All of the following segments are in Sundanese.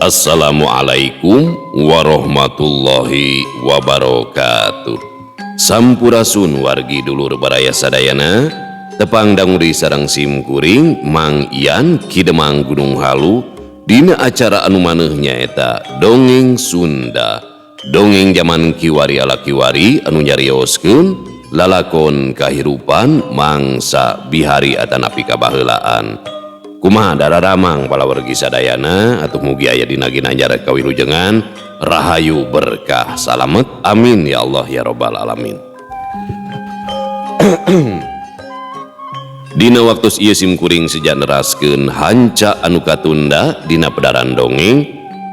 Assalamualaikum warahmatullahi wabarakatuh. Sampurasun wargi dulur baraya sadayana, tepang dangu deui sareng sim kuring Mang Ian Ki Demang Gunung Halu dina acara anu maneuh nyaeta Dongeng Sunda. Dongeng zaman kiwari ala kiwari anu nyarioskeun lalakon kahirupan mangsa bihari atanapi kabaheulaan. Kumaha dararamang palawargi sadayana atuh mugi aya dina ginanjar kawilujengan rahayu berkah salamet, amin ya Allah ya robbal alamin. Dina waktu ieu sim kuring seja neraskeun hanca anu katunda dina pedaran dongeng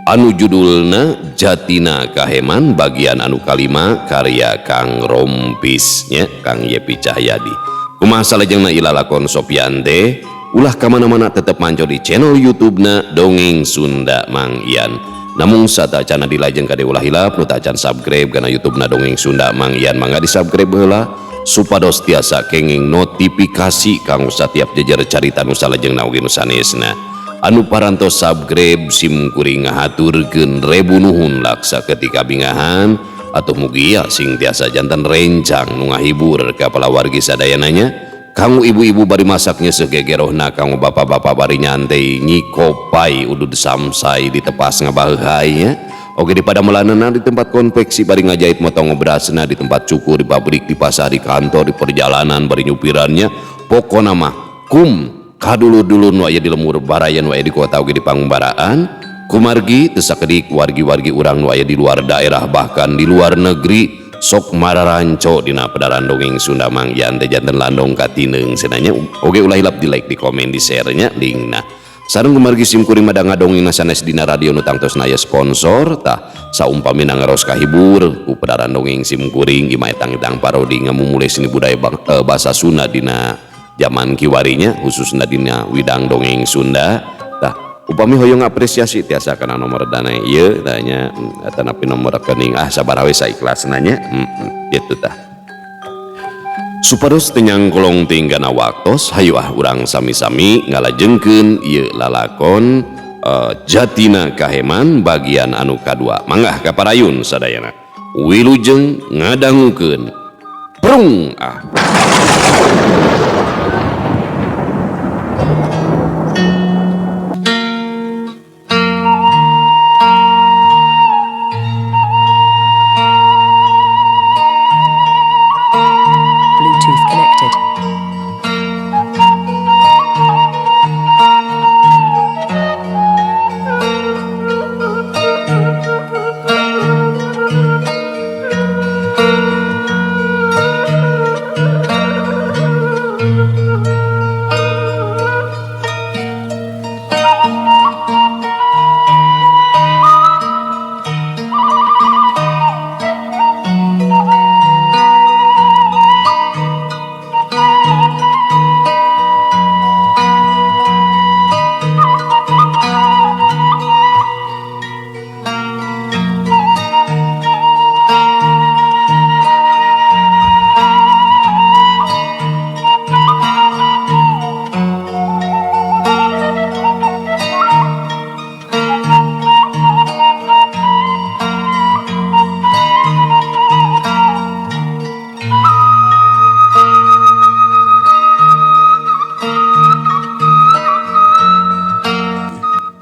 anu judulna Jatina Kaheman bagian anu kalima karya Kang Rompis nya Kang Yepi Cahyadi. Kumaha salajengna ilalakon Sopian teh? Ulah kamana-mana, tetep manco di channel YouTube-na Dongeng Sunda Mang Ian. Namun satacana dilajeng kade ulah hilap nu tacan subscribe kana YouTube-na Dongeng Sunda Mang Ian, mangga di subscribe heula supados tiasa kenging notifikasi kanggo satiap jejer carita nu salajengna oge nu sanesna. Anu parantos subscribe sim kuring ngahaturkeun rebu nuhun laksa ketika bingahan atuh mugia sing tiasa janten rencang nu ngahibur ka palawargi sadayananya. Kanggo ibu-ibu bari masaknya segegerohna, kanggo bapak-bapak bari nyantai nyikopai udud samsai di tepas ngabaheuhai nya. Oke di padamelanana di tempat konveksi bari ngajahit motong berasna, di tempat cukur, di pabrik, di pasar, di kantor, di perjalanan bari nyupirannya. Pokona mah kum kadulur-dulur nu aya di lemur baraya nu aya di kota oge di pangumbaraan kumargi teu sakedik wargi-wargi urang nu aya di luar daerah bahkan di luar negeri sok mararanco dina pedaran dongeng Sunda Mang Ian teh janten landong katineung cenah. Oge ulah hilap di like, di komen, di share nya linkna. Sareng kumargi sim kuring mah ngadongeng sanes dina radio nu tangtosna aya sponsor, tah saumpamina ngaros kahibur ku pedaran dongeng sim kuring imah etang-etang parodi ngamumule seni budaya bahasa Sunda dina zaman kiwarinya khususna dina widang dongeng Sunda. Tah upami hoyong apresiasi tiasa kana nomor dana ieu tanya atanapi nomor rekening ah sabaraha we saikhlasna nya, gitu tah. Supados teu nyangkolong tinggana waktos, hayu ah urang sami-sami ngalajengkeun ieu lalakon Jatina Kaheman bagian anu kadua. Mangga kaparayun sadayana wilujeng ngadangukeun prung ah. Bluetooth connected.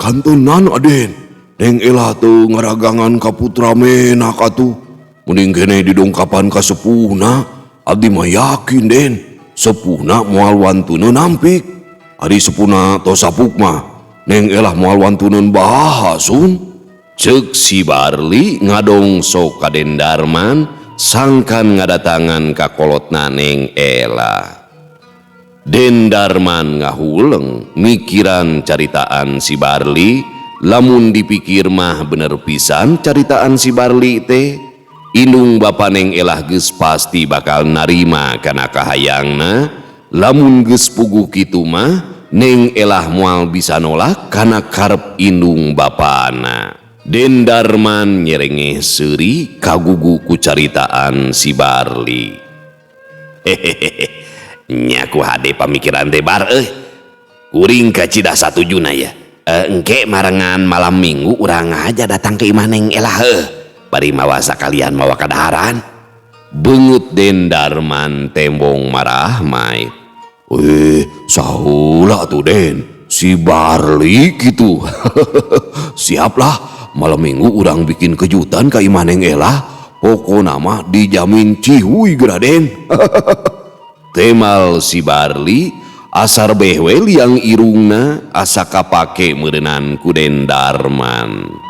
Kantenan Aden, Neng Ela teu ngaragangan ka putra menak atuh. Mending kene didongkapan ka sepuhna, abdi mah yakin Den, sepuhna moal wantuneun nampik. Ari sepuhna tos sapuk mah, Neng Elah moal wantuneun baha sun. Ceuk si Barli ngadongso ka Den Darman sangkan ngadatangan ka kolotna Neng Elah. Den Darman ngahuleng mikiran caritaan si Barli, lamun dipikir mah bener pisan caritaan si Barli teh. Indung bapa Neng Elah geus pasti bakal narima kana kahayangna, lamun geus puguh kitu mah Neng Elah moal bisa nolak kana karep indung bapana. Den Darman nyerengeh seuri kagugu ku caritaan si Barli. Hehehe, nyaku hade pamikiran teh bar euy. Kuring kacida satujuna ya. Engke marengan malam Minggu urang aja datang ke imah Neng Elah heuh. Bari mawa sakalian mawa kadaharan. Beungeut Den Darman tembong marahmai. Saheula atuh Den, si Barli gitu. Siaplah malam Minggu urang bikin kejutan ka imah Neng Elah. Pokona mah dijamin cihuy geura Den. Temal si Barli asar behwe liang irungna asa kapake meureunan ku Den Darman.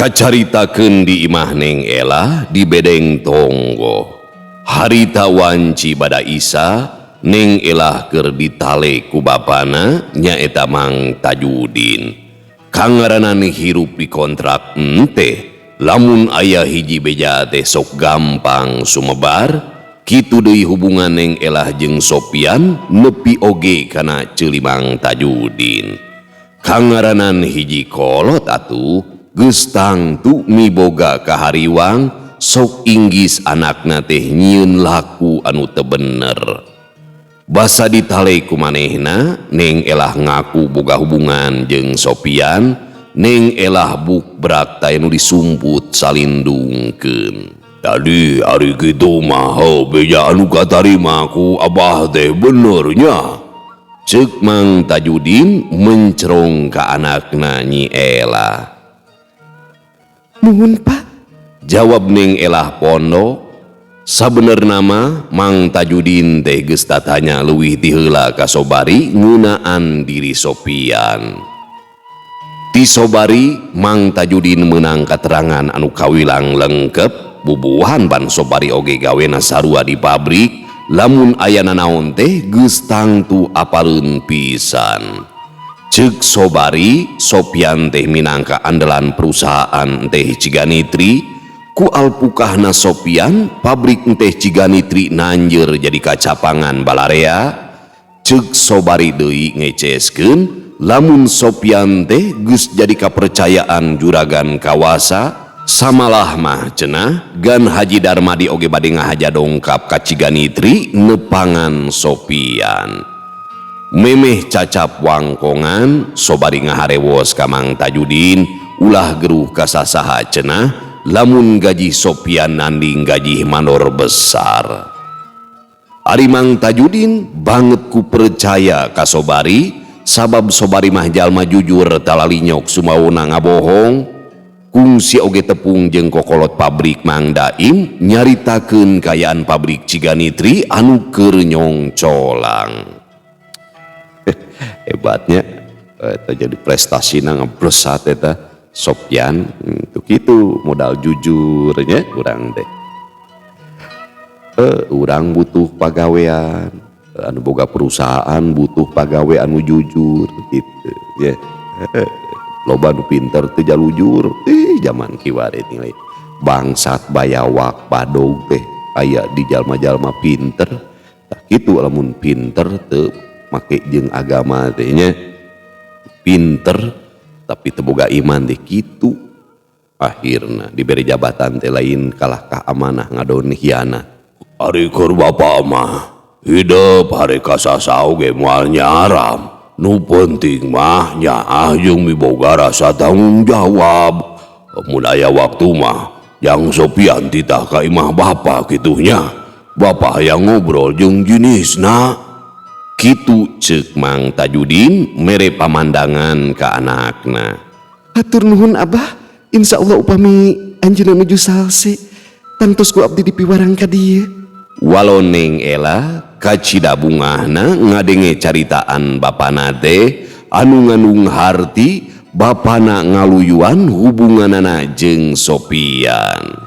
Kacaritakeun di imah Neng Elah di bedeng tonggo. Harita wanci bada Isa, Neng Elah keur ditale ku bapana nyaeta Mang Tajudin. Kangaranan hirup di kontrak ente, lamun aya hiji beja teh sok gampang sumebar, kitu deui hubungan Neng Elah jeung Sopian nepi oge kana ceuli Mang Tajudin. Kangaranan hiji kolot atuh geus tangtu miboga kahariwang sok inggis anakna teh nyieun laku anu teu bener. Basa ditale ku manehna, Neng Elah ngaku boga hubungan jeung Sopian, Neng Elah bukbrak teh nu disumput salindungkeun. Tadi ari kitu mah beja anu katarima ku abah teh bener nya. Ceuk Mang Tajudin mencerong ka anakna Nyi Elah. Nuhun Pak, jawab Neng Elah pondok. Sabenerna mah Mang Tajudin teh geus tatanya leuwih ti heula ka Sobari ngeunaan diri Sopian. Ti Sobari Mang Tajudin meunang katerangan anu kawilang lengkep, bubuhan ban Sobari oge gawena sarua di pabrik, lamun aya nanaon teh geus tangtu apaleun pisan. Ceuk Sobari, Sopian teh minangka andalan perusahaan teh Ciganitri, ku alpukahna Sopian, pabrik teh Ciganitri nanjeur jadi kacapangan balarea. Ceuk Sobari deui ngeceskeun, lamun Sopian teh geus jadi kapercayaan juragan kawasa, samalah mah cenah gan Haji Darmadi oge bade ngahaja dongkap ka Ciganitri nepangan Sopian. Memeh cacap wangkongan Sobari ngaharewos ka Mang Tajudin ulah geruh ka sasaha cenah lamun gaji Sopian nanding gaji mandor besar. Ari Mang Tajudin banget ku percaya ka Sobari sabab Sobari mah jalma jujur talalinyok sumauna ngabohong. Kungsi oge tepung jeung kokolot pabrik Mang Daim nyaritakeun kayaan pabrik Ciganitri anu keur nyongcolang. Hebatnya eta jadi prestasina ngeblesat eta Sopian tuh kitu modal jujurnya urang teh. Urang butuh pagawean anu boga perusahaan butuh pagawe anu jujur gitu ya. Loba nu pinter teu jalujur zaman kiwari nilai bangsat bayawak badog teh aya di jalma-jalma pinter. Tah kitu lamun pinter teu make jeung agama teh nya, pinter tapi teu boga iman teh kitu akhirna diberi jabatan teh lain kalah ka amanah ngadon hianat. Ari keur bapa mah hidup hari kasasau ge moal nyaram, nu penting mah nyaah jeung miboga rasa tanggung jawab. Mun aya waktu mah jang Sopian titah ka imah bapa kitunya, bapa hayang ngobrol jeung jinisna. Kitu ceuk Mang Tajudin mere pamandangan ka anakna. Hatur nuhun Abah, insyaallah upami anjeunna nuju salse tangtos ku abdi dipiwarang ka dieu. Walau Neng Elah kacida bungahna ngadenge caritaan bapana teh anu ngandung harti Bapana ngaluyuan hubunganana jeung Sopian.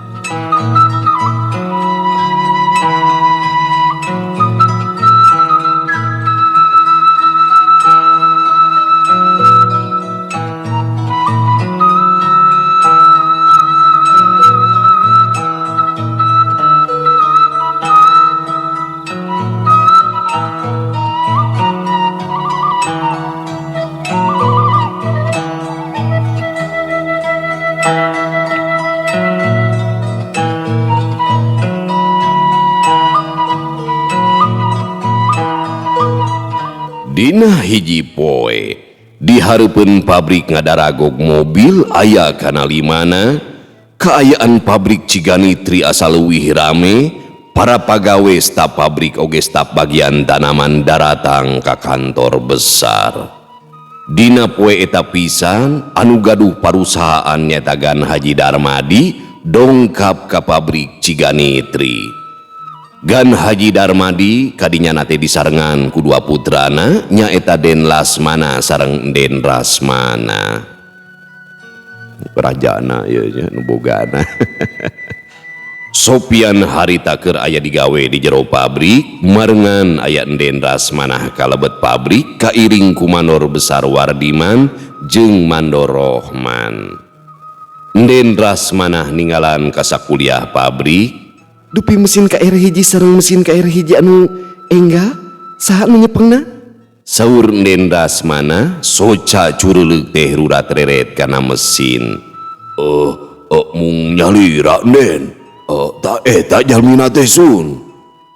Dina hiji poe di hareupeun pabrik ngadaragog mobil aya kana limana kaayaan pabrik Ciganitri asa leuwih rame para pagawe staf pabrik oge staf bagian tanaman daratang ka kantor besar. Dina poe eta pisan anu gaduh parusahaan nyaeta Gan Haji Darmadi dongkap ka pabrik Ciganitri. Gan Haji Darmadi kadinya nate disarengan ku dua putrana nyaeta Den Lasmana sareng Den Rasmana. Rajana ieu nya nu bogana. Sopian harita keur aya digawe di jero pabrik, marengan aya Den Rasmanah kalebet pabrik kairing ku mandor besar Wardiman jeung mandor Rohman. Den Rasmanah ninggalan ka sakuliah pabrik. Dupi mesin KR hiji sareng mesin KR hiji anu enggal saha nu nyepengna? Saur Den Rasmana soca curuleuk teh rurat reret kana mesin. Mung nyalira Den. Ta eta jalmina teh sun.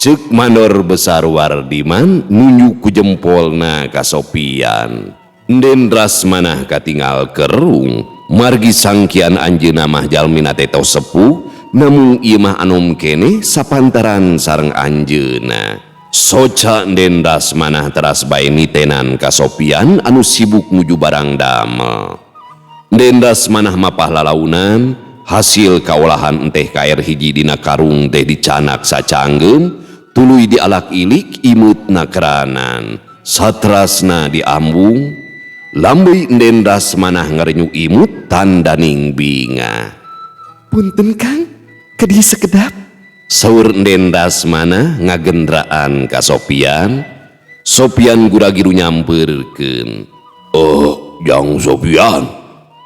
Ceuk mandor besar Wardiman nunjuk ku jempolna ka Sopian. Den Rasmanah katingal kerung margi sangkian anjeunna mah jalmina teh tos sepuh. Namun ieu mah anom keneh sapantaran sareng anjeunna. Soca Den Rasmanah teras bae nitenan ka Sopian anu sibuk nuju barang damel. Den Rasmanah mapah lalaunan, hasil kaolahan enteh KR hiji dina karung teh dicanak sacanggeum, tuluy dialak-ilik imutna keranan, satrasna diambung, lambeuy Den Rasmanah ngarenyu imut tandaning bingah. Punten Kang, kadieu sekedap. Saur Den Rasmanah ngagendraan ka Sopian. Sopian guragiru nyampeurkeun. Oh, jang Sopian,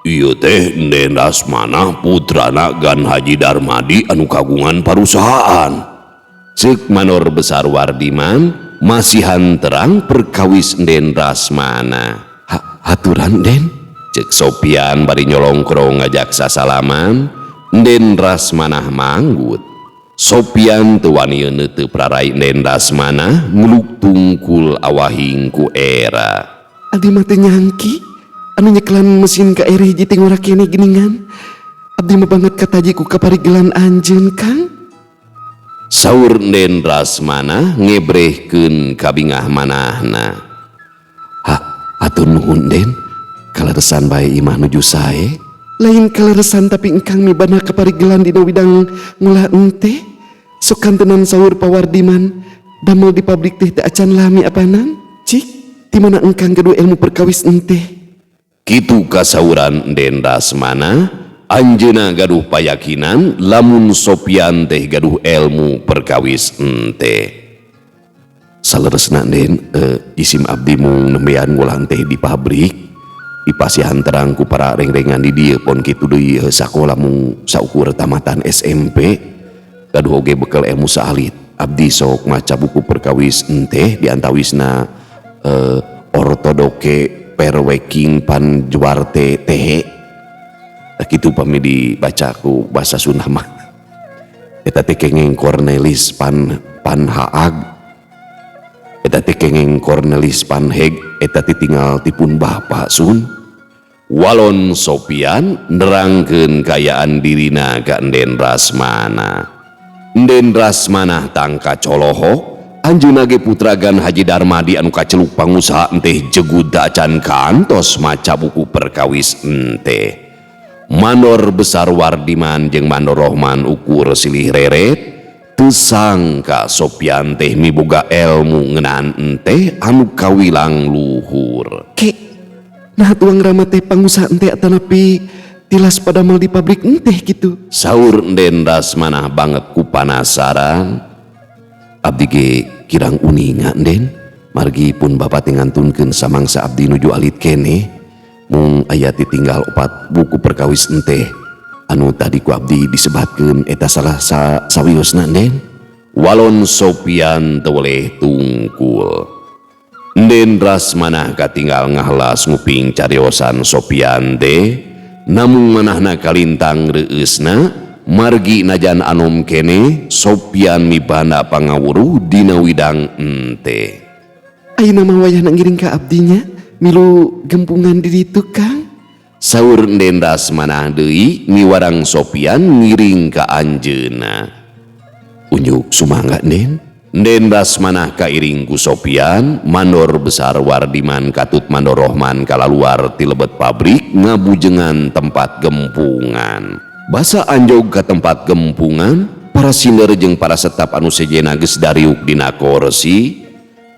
ieu teh Den Rasmanah putrana Gan Haji Darmadi anu kagungan parusahaan. Ceuk mandor besar Wardiman masihan terang perkawis Den Rasmanah. Haturan Den, ceuk Sopian bari nyolongkrong ngajak sasalaman. Den Rasmanah manggut. Sopian teu wani neuteup prarai Den Rasmanah nguluk tungkul awahing ku era. Abdi mah teu nyangki anu nyekelan mesin KR hiji teh ngora keneh geuningan. Abdi mah banget kataji ku kaparigelan anjeun Kang. Saur Den Rasmanah ngebrehkeun kabingah manahna. Ha, hatur nuhun Den, kaleresan bae imah nuju sae. Lain kaleresan tapi engkang mibana kaparigelan dina widang ngulah enteh. Sok kantenan saur Pawardiman damel di pabrik teh teu acan lami apanan? Cik, ti mana engkang gaduh ilmu perkawis enteh? Kitu kasauran Den Rasmana, anjeunna gaduh payakinan lamun Sopian teh gaduh ilmu perkawis enteh. Saleresna Den, isim abdi mung nembean ngulah enteh di pabrik. Dipasihan terang ku para rengrengan di dieu pon kitu deui sakola mung saukur tamatan SMP. Gaduh oge bekel ilmu saalit. Abdi sok maca buku perkawis enteh diantawisna ortodoke perweking pan juarte tehe. Kitu pami dibaca ku bahasa Sunda mah. Eta teh kengeng Cornelis pan Haag. Eta teh kengeng Cornelis pan Heg, eta teh tinggal tipun bapa sun. Walon Sopian nerangkeun kayaan dirina ka Den Rasmana. Den Rasmanah tangka colohok, anjeunna ge putra Gan Haji Darmadi anu kaceluk pangusaha enteh jegud acan kantos maca buku perkawis enteh. Mandor besar Wardiman jeung Mandor Rohman ukur silih reret, teu sangka Sopian teh miboga elmu ngeunaan enteh anu kawilang luhur. Ke, Nah tuang rama teh pangusaha ente atanapi tilas padamel di pabrik enteh gitu. Saur Enden Rasmanah banget ku panasaran. Abdi ge kirang uninga Enden. Margi pun bapak teh ngantunkeun samangsa abdi nuju alit keneh. Mung aya tinggal opat buku perkawis enteh. Anu tadi ku abdi disebatkeun eta salah sawiosna Enden. Walon Sopian teu weleh tungkul. Enden Rasmanah katinggal ngahlas nguping cariosan Sopian teh, namung manahna kalintang reueusna margi najan anom keneh Sopian mibanda pangawuruh dina widang ente. Ayeuna mah wayahna ngiring ka abdinya milu gempungan di ditu Kang. Saur Enden Rasmanah deui miwarang Sopian ngiring ka anjeunna. Unjuk sumangga Nden. Enden Rasmanah kairing ku Sopian, mandor besar Wardiman katut mandor Rohman kalaluar ti lebet pabrik ngabujengan tempat gempungan. Basa anjog ka tempat gempungan, para sinder jeung para setap anu sejenna geus dariuk dina korsi,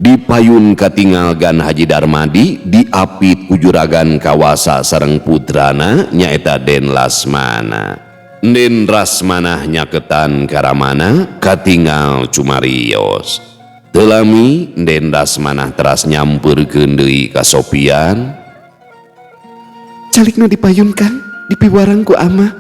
dipayun katingal Gan Haji Darmadi diapit ku juragan kawasa sareng putrana nyaeta Den Lasmana. Enden Rasmanah nyaketan karamana katingal cumarios. Teu lami Enden Rasmanah teras nyampeurkeun deui ka Sopian. Calikna dipayun Kang, dipiwarang ku ama.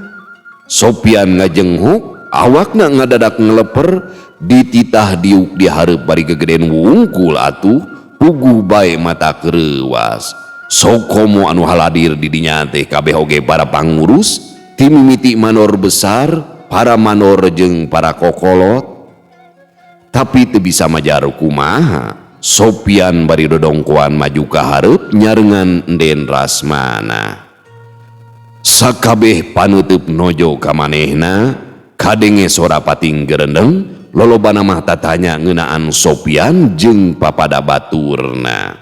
Sopian ngajenghuk, awakna ngadadak ngeleper, dititah diuk di hareup bari gegeden wungkul atuh, puguh bae mata kereuwas. Sokomo anu haladir di dinya teh kabeh oge para pangurus, timimiti manor besar, para manor jeung para kokolot. Tapi teu bisa majar kumaha. Sopian bari dodongkoan maju ka hareup nyarengan Enden Rasmanah. Sakabeh panutup nojo ka manehna, kadenge sora pating gerendeng, lolobana mah tatanya ngeunaan Sopian jeung papada baturna.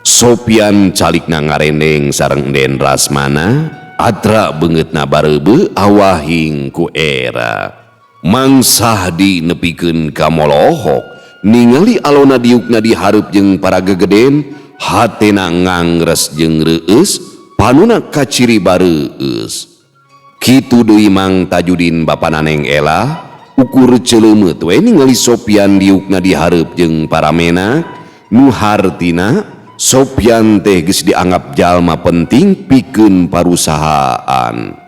Sopian calikna ngarendeng sareng Enden Rasmanah, atra beungeutna bareubeuh awahing ku era. Mangsah di nepikeun ka molohok, ningali alona diukna di hareup jeung para gegeden, hatena ngangres jeung reueus, panuna kaciri bareueus. Kitu deui Mang Tajudin bapana Neng Ela, ukur ceuleumeuet we ningali Sopian diukna di hareup jeung para menak, nu hartina Sopian teh geus dianggap jalma penting pikeun parusahaan.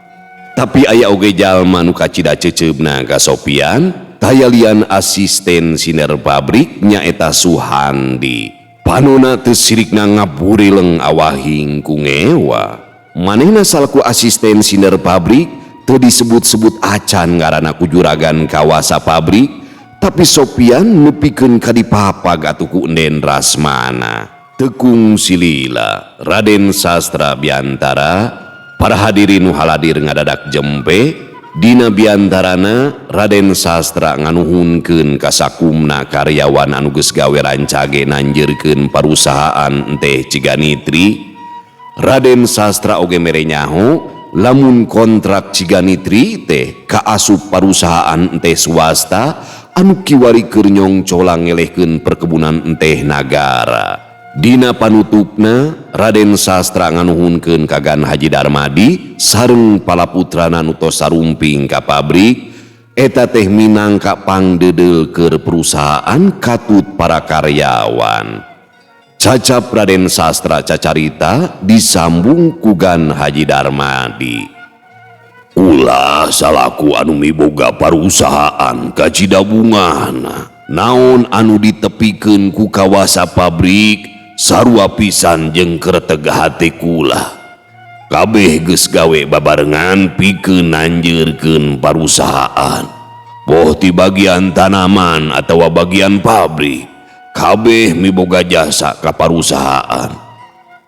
Tapi aya oge jalma nu kacida ceceubna ka Sopian, tayalian asisten siner pabrik nyaeta Suhandi. Panona teu sirikna ngaburileng awahing ku ngewa. Manehna salaku asisten siner pabrik teu disebut-sebut acan ngaranna ku juragan kawasa pabrik, tapi Sopian nepikeun ka dipapag atuh ku Enden Rasmanah. Tekung silila Raden Sastra biantara para hadirin nu haladir ngadadak jempe dina biantarana Raden Sastra nganuhunkeun ka sakumna karyawan anu geus gawe rancage nanjeurkeun parusahaan enteh Ciganitri. Raden Sastra oge mere nyaho lamun kontrak Ciganitri teh kaasup parusahaan enteh swasta anu kiwari keur nyongcolang ngelehkeun perkebunan enteh nagara. Dina panutupna Raden Sastra nganuhunkeun ka Gan Haji Darmadi sareng palaputrana nu tos sarumping ka pabrik eta teh minangka pangdeudeul keur perusahaan katut para karyawan. Cacap Raden Sastra cacarita disambung ku Gan Haji Darmadi. Ulah salaku anu miboga parusahaan kacida bungahna naon anu ditepikeun ku kawasa pabrik sarua pisan jeung kreteg hate kula. Kabeh geus gawe babarengan pikeun nanjeurkeun parusahaan. Boh ti bagian tanaman atawa bagian pabrik, kabeh miboga jasa ka parusahaan.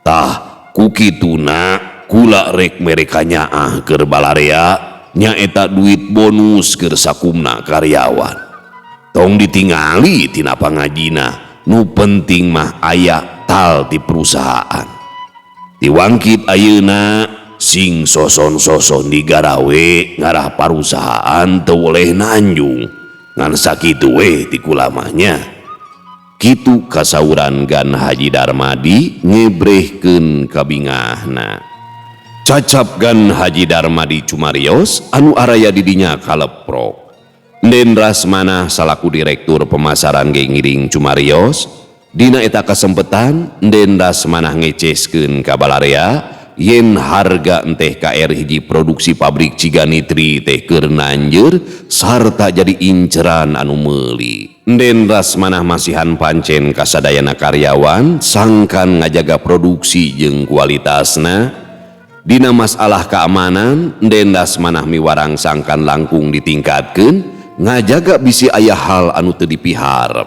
Tah ku kituna kula rek mere kanyaah keur balarea nyaeta duit bonus keur sakumna karyawan. Tong ditingali tina pangajina, nu penting mah aya tal ti perusahaan. Tiwangkit ayeuna sing soson-soson digarawe ngarah parusahaan teu boleh nanjung. Ngan sakitu we ti kulamanya. Kitu kasauran Gan Haji Darmadi ngebrehkeun kabingahna. Cacap Gan Haji Darmadi cumarios anu araya di dinya kaleprok. Den Rasmanah salaku direktur pemasaran ge ngiring cumarios. Dina eta kasempetan Den Rasmanah ngeceskeun ka balarea yen harga enteh KR hiji produksi pabrik Ciganitri teh keur nanjeur sarta jadi inceran anu meuli. Den Rasmanah masihan pancen kasadayana karyawan sangkan ngajaga produksi jeung kualitasna. Dina masalah keamanan Den Rasmanah miwarang sangkan langkung ditingkatkeun ngajaga bisi aya hal anu teu dipiharep.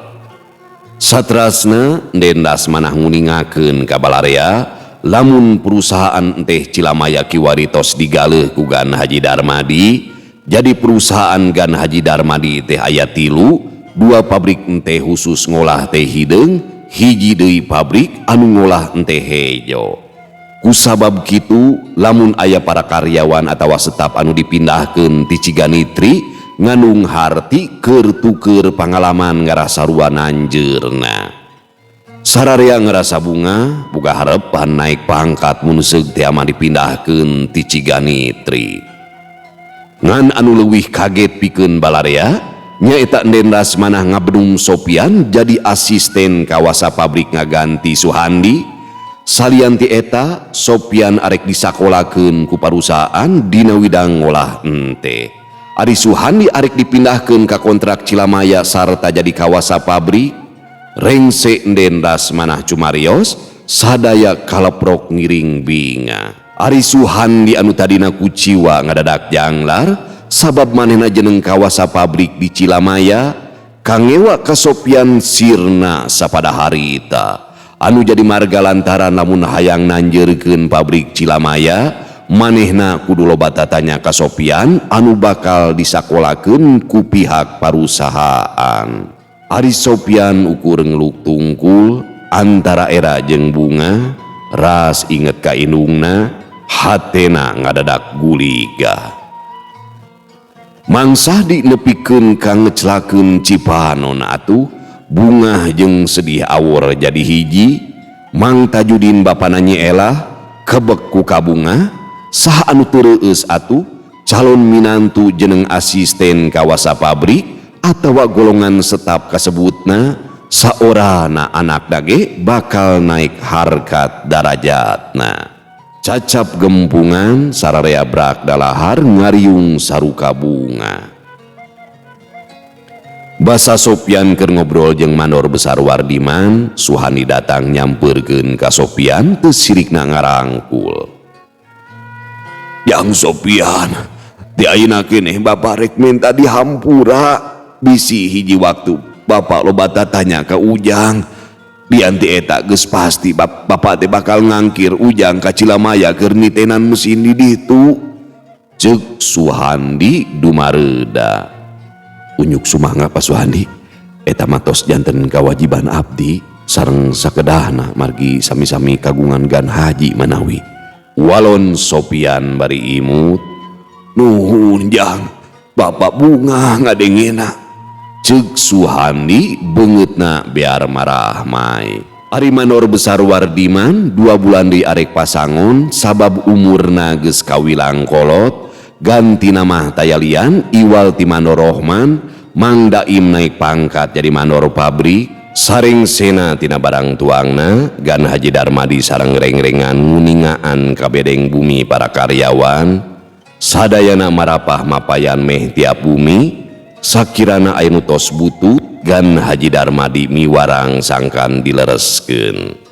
Satrasna Den Rasmanah nguningakeun ka balarea lamun perusahaan teh Cilamaya kiwari tos digaleuh ku Gan Haji Darmadi. Jadi perusahaan Gan Haji Darmadi teh aya tilu, dua pabrik enteh khusus ngolah teh hideung, hiji deui pabrik anu ngolah enteh hejo. Kusabab kitu lamun aya para karyawan atawa staf anu dipindahkeun ti Ciganitri ngandung harti keur tuker pangalaman ngarasa sarua nanjeurna. Sararea ngerasa bunga boga harepan naik pangkat mun seug teh mah dipindahkeun ti Ciganitri. Ngan anu leuwih kaget pikeun balarea nyaeta Den Rasmanah ngabedung Sopian jadi asisten kawasa pabrik ngaganti Suhandi. Salian ti eta Sopian arek disakolakeun ku parusahaan dina widang ngolah ente. Ari Suhandi arek dipindahkeun ka kontrak Cilamaya sarta jadi kawasa pabrik. Rengse Den Rasmanah cumarios sadaya kaleprok ngiring binga. Ari Suhandi anu tadina kuciwa ngadadak janglar sabab manehna jeneng kawasa pabrik di Cilamaya kangewa ka Sopian sirna sapada harita. Anu jadi marga lantaran lamun hayang nanjeurkeun pabrik Cilamaya manehna kudu loba tatanya ka Sopian anu bakal disakolakeun ku pihak parusahaan. Ari Sopian ukur ngeluk tungkul antara era jeung bunga ras inget ka indungna hatena ngadadak guliga. Mangsa dinepikeun ka ngecelakeun Cipanon atuh bungah jeung sedih awur jadi hiji. Mang Tajudin bapana Nyi Elah kebek ku kabunga saha anu teu reueus atuh calon minantu jeneng asisten kawasa pabrik atawa golongan setap kasebutna saorana anak dage bakal naik harkat darajatna. Cacap gempungan sararea brak dalahar ngariung saruka bunga. Basa Sopian keur ngobrol jeung mandor besar Wardiman, Suhandi datang nyampeurkeun ka Sopian teu sirikna ngarangkul. Yang Sopian, di ayeuna keneh bapak rek minta dihampura. Bisi hiji waktu bapak loba tatanya ka Ujang. Dianti eta geus pasti bapak teh bakal ngangkir Ujang ka Cilamaya keur nitenan mesin di ditu. Ceuk Suhandi dumareuda. Unyuk sumangga Pak Suhandi, eta mah tos janten kawajiban abdi sareng sakedahna margi sami-sami kagungan Gan Haji manawi. Walon Sopian bari imut. Nuhun Jang, bapak bunga ngadengena. Ceuk Suhandi beungeutna biar marah mai. Ari mandor besar Wardiman 2 bulan di arek pasangon sabab umurna geus kawilang kolot. Ganti nama tayalian iwal ti mandor Rohman Mang Daim naik pangkat jadi mandor pabrik. Saring sena tina barang tuangna Gan Haji Darmadi sareng rengrengan nguningaan ka bedeng bumi para karyawan. Sadayana marapah mapayan meh tiap bumi sakirana aya nu tos butut Gan Haji Darmadi miwarang sangkan dilereskeun.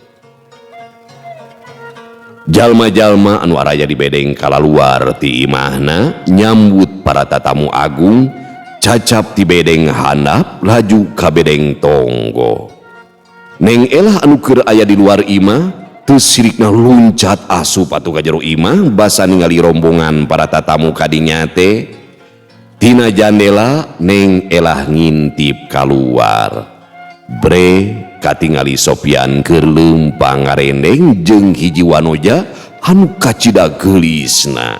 Jalma-jalma anu araya di bedeng kalaluar ti imahna nyambut para tatamu agung cacap ti bedeng handap laju ka bedeng tonggo. Neng Elah anu keur aya di luar imah teu sirikna luncat asup atuh ka jero imah basa ningali rombongan para tatamu kadinya teh. Tina jandela Neng Elah ngintip kaluar. Bre katingali Sopian keur leumpang ngarendeng jeung hiji wanoja anu kacida geulisna.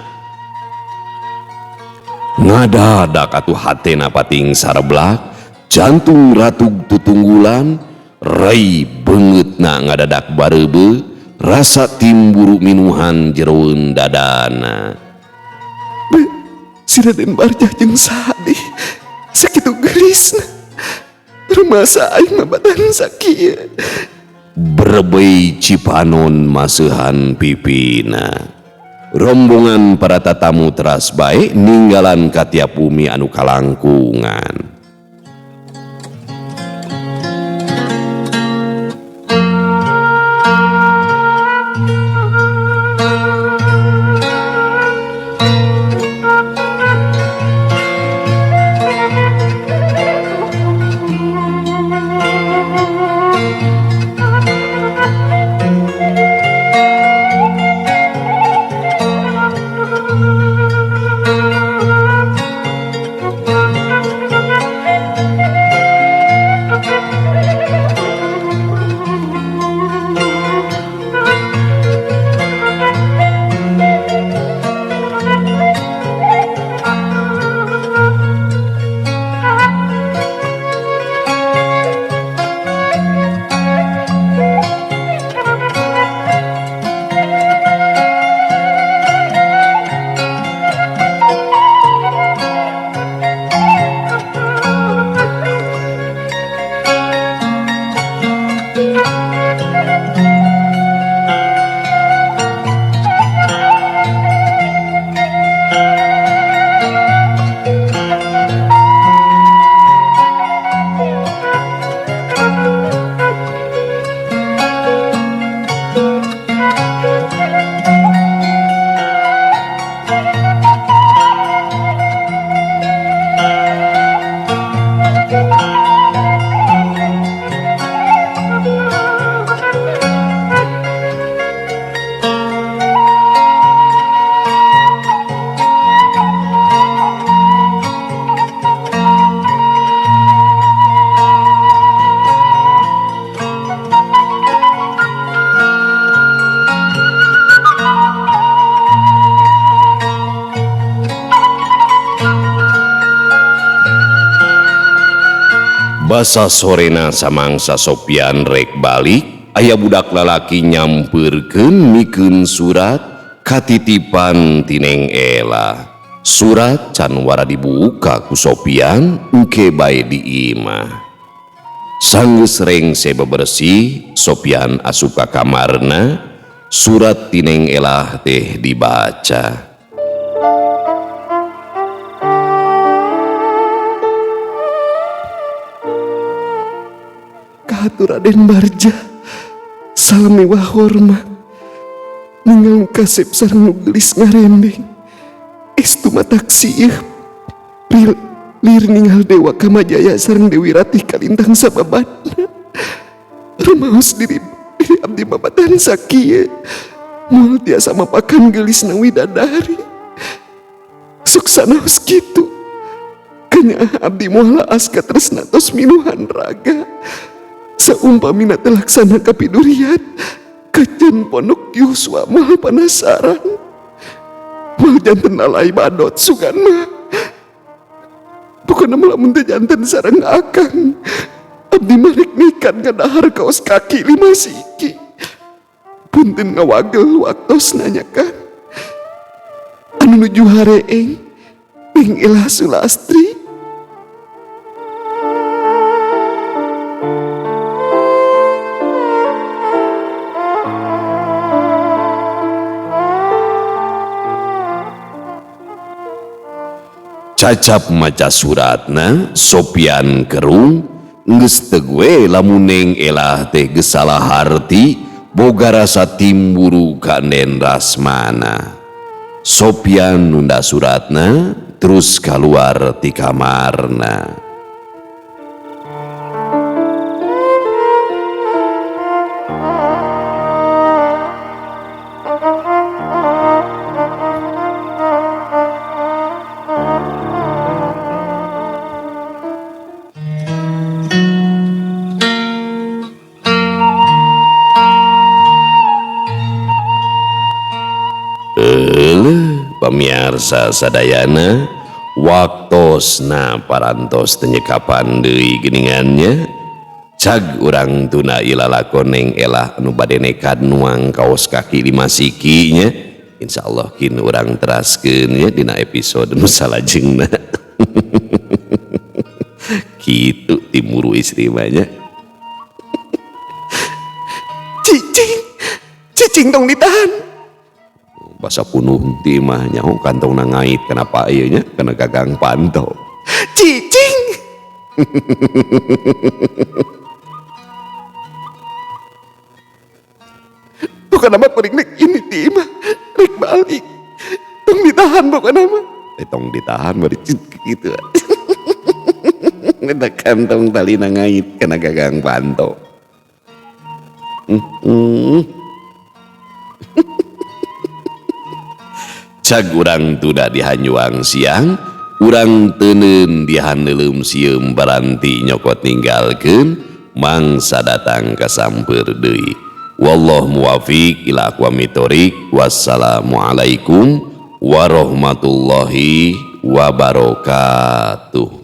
Ngadadak atuh hatena pating sareblak, jantung ratug tutunggulan, Rai beungeutna ngadadak bareubeuh, rasa timburu minuhan jeroeun dadana. Si Raden Barjah jeung saha deui sakitu geulisna. Rumasa aing mah batan sakieu. Brebei Cipanon maseuhan pipina. Rombongan para tatamu teras bae ninggalan ka tiap bumi anu kalangkungan. Basa sorena samangsa Sopian rek balik, aya budak lalaki nyampeurkeun mikeun surat katitipan ti Neng Ela. Surat can wara dibuka ku Sopian engke bae di imah. Sanggeus rengse bebersih, Sopian asup ka kamarna, surat ti Neng Ela teh dibaca. Kahatur Raden Barja, salam mewah hormat. Ningal kasep sareng nu geulis ngarembeng. Estu matak sieun. Lir ningal Dewa Kamajaya sareng Dewi Ratih kalintang sababadna. Rumaos diri abdi babatan sakieu. Moal tiasa mapakan geulisna widadari. Sok sanaos kitu. Kanyaah abdi moal laas katresna tos minuhan raga. Saumpamina teu laksana kapidurian, kajen pondok Yuswa moal panasaran. Moal janten lalai badot sugan mah. Pokona mah lamun teu janten sareng akang, abdi mah rek nikan ngadahar kaos kaki 5 siki. Punten ngawagel waktos nanyakan. Anu nuju hareeng, Neng Ela Sulastri. Cacap maca suratna, Sopian kerung, geus teu we lamun Neng Elah teh geus salah harti, boga rasa timburu ka Nen Rasmana. Sopian nunda suratna, terus kaluar ti kamarna. Pamiarsa sadayana, waktosna parantos teu nyekapan deui geningannya. Cag urang tuna ilalakon neng elah anu bade nekad nuang kaos kaki lima siki nya. Insyaallah kin urang teraskeun nya dina episode nu salajengna. Kitu timuru istri mah nya. Cicing, cicing tong ditahan. Basa punuh ti imah nya oh, kantongna ngait kenapa ieu nya kana gagang panto. Cicing. Bukan nama kuring rek ini ti imah, rek balik. Tong ditahan bukan nama. Tong ditahan bari gitu. Eta kantong talina ngait kana gagang panto. Cag urang tuda dihanyuang siang, urang teuneun dihaneuleum sieum baranti nyokot ninggalkeun mangsa datang kasamper deui. Wallahu muwafiq ila aqwamit thoriq. Wassalamualaikum warahmatullahi wabarakatuh.